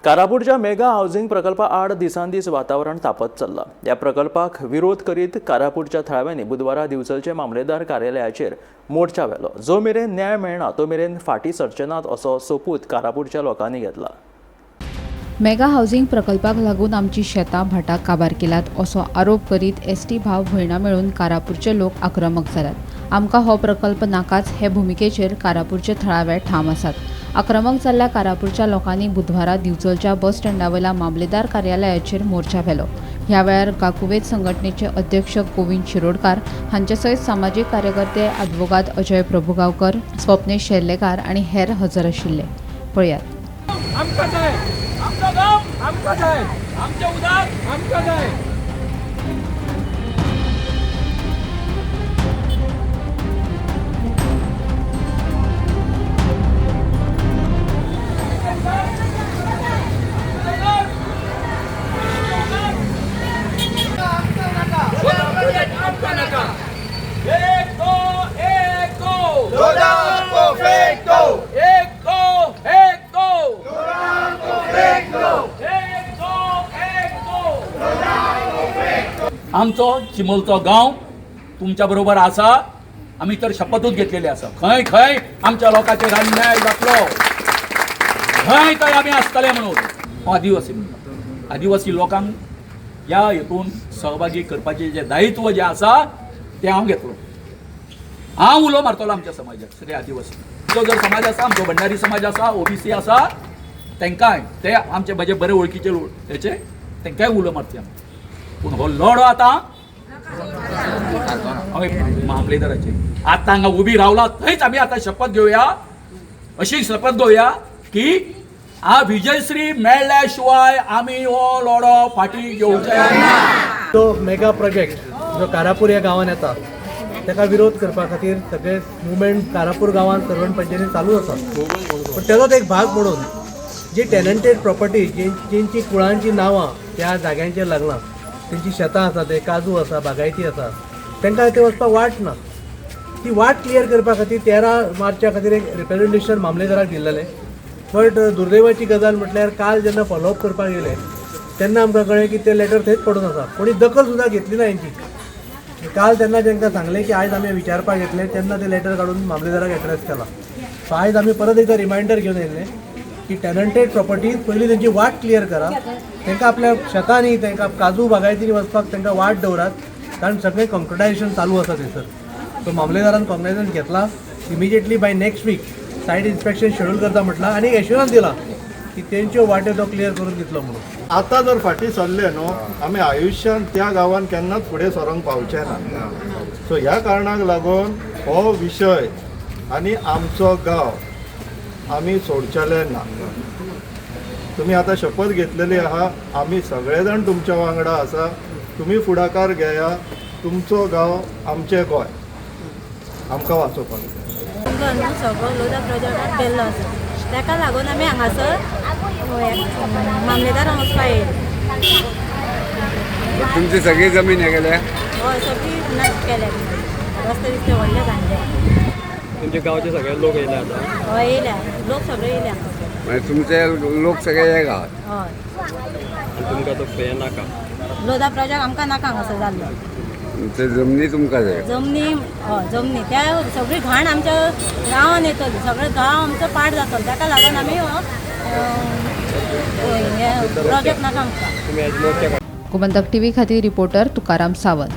कारापूरच्या mega housing प्रकल्पा आड दिसान दीस वातावरण तापत चल्लां. ह्या प्रकल्पाक विरोध करीत कारापूरच्या थळाव्यांनी बुधवारा दिवचलचे मामलेदार कार्यालयाचेर मोर्चा व्हेलो. जो मेरेन न्याय मेळना तो मेरेन फाटीं सरचे नात असो सोपूत कारापूरच्या लोकांनी घेतला. मेगा हावसिंग प्रकल्पाक लागून आमची शेतां भाटां काबार केल्यात असो आरोप करीत एसटी भाव भयणां मेळून कारापूरचे लोक आक्रमक जाल्यात. आमकां हो प्रकल्प नाकाच हे भुमिकेचेर कारापूरचे थळावे ठाम आसात. आक्रमक जाल्ल्या कारापूरच्या लोकांनी बुधवारा दिवचलच्या बस स्टँडावयल्या मामलेदार कार्यालयाचेर मोर्चा व्हेलो. ह्या वेळार गाकुवेत संघटनेचे अध्यक्ष गोविंद शिरोडकार हांचे सयत सामाजीक कार्यकर्ते आदवोगाद अजय प्रभुगांवकर, स्वप्नेश शेर्लेकार आनी हेर हजर आशिल्ले. पळयात. आमकां जाय, आमचो गांव आमकां जाय, आमचें उदक आमकां जाय. आमकां नाका. एक दो, एक दो, को फेंक दो, एक दो, एक दो, को फेंक दो, एक दो, एक दो. आमचो चिमलचो गांव तुमच्या बरोबर आसा. आमी तर शपथूच घेतलेली आसा. खंय खंय आमच्या लोकांचेर अन्याय जातलो खंय थंय आमी आसतले म्हणून. हांव आदिवासी म्हणटा, आदिवासी लोकांक ह्या हेतून सहभागी करपाचें जें दायित्व जें आसा तें हांव घेतलो. हांव उलो मारतलो आमच्या समाजाक, सगळे आदिवासी जो जर समाज आसा, आमचो भंडारी समाज आसा, ओबीसी आसा, तांकांय ते आमचे म्हजे बरे वळखीचे हेचे तांकांय उलो मारचे आमी. पूण हो लढो आतां हांवें मामलेदाराचेर आतां हांगा उबी रावला थंयच आमी आतां शपथ घेवया, अशी शपथ घेवया की आ विजयश्री मेळ्ळ्या शिवाय आमी हो लढो फाटीं घेवचे ना. तो मेगा प्रोजेक्ट जो कारापूर ह्या गांवांत येता ताका विरोध करपा खातीर सगळे मुवमेंट कारापूर गांवांत सर्वण पंचायतीन चालू आसा. पूण तेजोच एक भाग म्हणून जी टेनंटेड प्रॉपर्टी जेंची कुळांची नांवां त्या जाग्यांचेर लागलां, तेंची शेतां आसा, ते काजू आसा, बागायती आसा, तांकां ते वचपाक वाट ना. ती वाट क्लियर करपा खातीर 13 मार्चा खातीर एक रिप्रेजेंटेशन मामलेदाराक दिल्लेलें. बट दुर्दैवाची गजाल म्हटल्यार काल जेन्ना फॉलोअप करपाक गेले तेन्ना आमकां कळ्ळें की ते लेटर थंयच पडून आसा, कोणी दखल सुद्दां घेतली ना हेंची. काल तेन्ना तांकां सांगलें की आयज आमी विचारपाक येतले, तेन्ना ते लेटर काडून मामलेदाराक एड्रेस केला. सो आयज आमी परत एकदां रिमायंडर घेवन येयल्ले की टेनंटेड प्रॉपर्टीज पयलीं तेंची वाट क्लियर करा, तांकां आपल्या शेतांनी तांकां काजू बागायतींनी वचपाक तांकां वाट दवरात, कारण सगळें कॉन्क्रिटायजेशन चालू आसा थंयसर. सो मामलेदारान कॉग्नायजन्स घेतला, immediately by next week site inspection schedule करता म्हटलां आनी एक एश्युरन्स दिला की तेंच्यो वाट्यो तो क्लियर करून दितलो म्हणून. आतां जर फाटीं सरले न्हू आमी आयुश्यान त्या गांवान केन्नाच फुडें सरोंक पावचे ना. सो ह्या कारणाक लागून हो विशय आनी आमचो गांव आमी सोडचेले ना. तुमी आतां शपथ घेतलेली आहा, आमी सगळे जाण तुमच्या वांगडा आसा. तुमी फुडाकार घेया, तुमचो गांव आमचें गोंय आमकां वाचोवपाक जाय. आमकां न्हू सगळो लोजा प्रोजेक्टाक गेल्लो आसा, ताका लागून आमी हांगासर मामलेदारान वचपा येयले. तुमची सगळी जमीन हे गेल्या? हय, सगळी नश्ट केल्या, रस्ते बिस्ते व्हडले बांदले. तुमच्या गावचे सगळे लोक येयले आता? हय, येयल्या, लोक सगळे येयले हांगासर. म्हणजे तुमचे लोक सगळे हे गावात? हय. आनी तुमकां तो हे नाका? लोजा प्रोजेक्ट आमकां नाका हांगासर जाल्लो. तुमचे जमनी तुमकां जाय? जमनी, हय जमनी, त्या सगळी घाण आमच्या गांवान येतली, सगळो गांव आमचो पाड जातलो, ताका लागून आमी हो प्रोजेक्ट नाका आमकां. तुमी आज मोर्चा गोमंतक टीव्ही खातीर रिपोर्टर तुकाराम सावंत.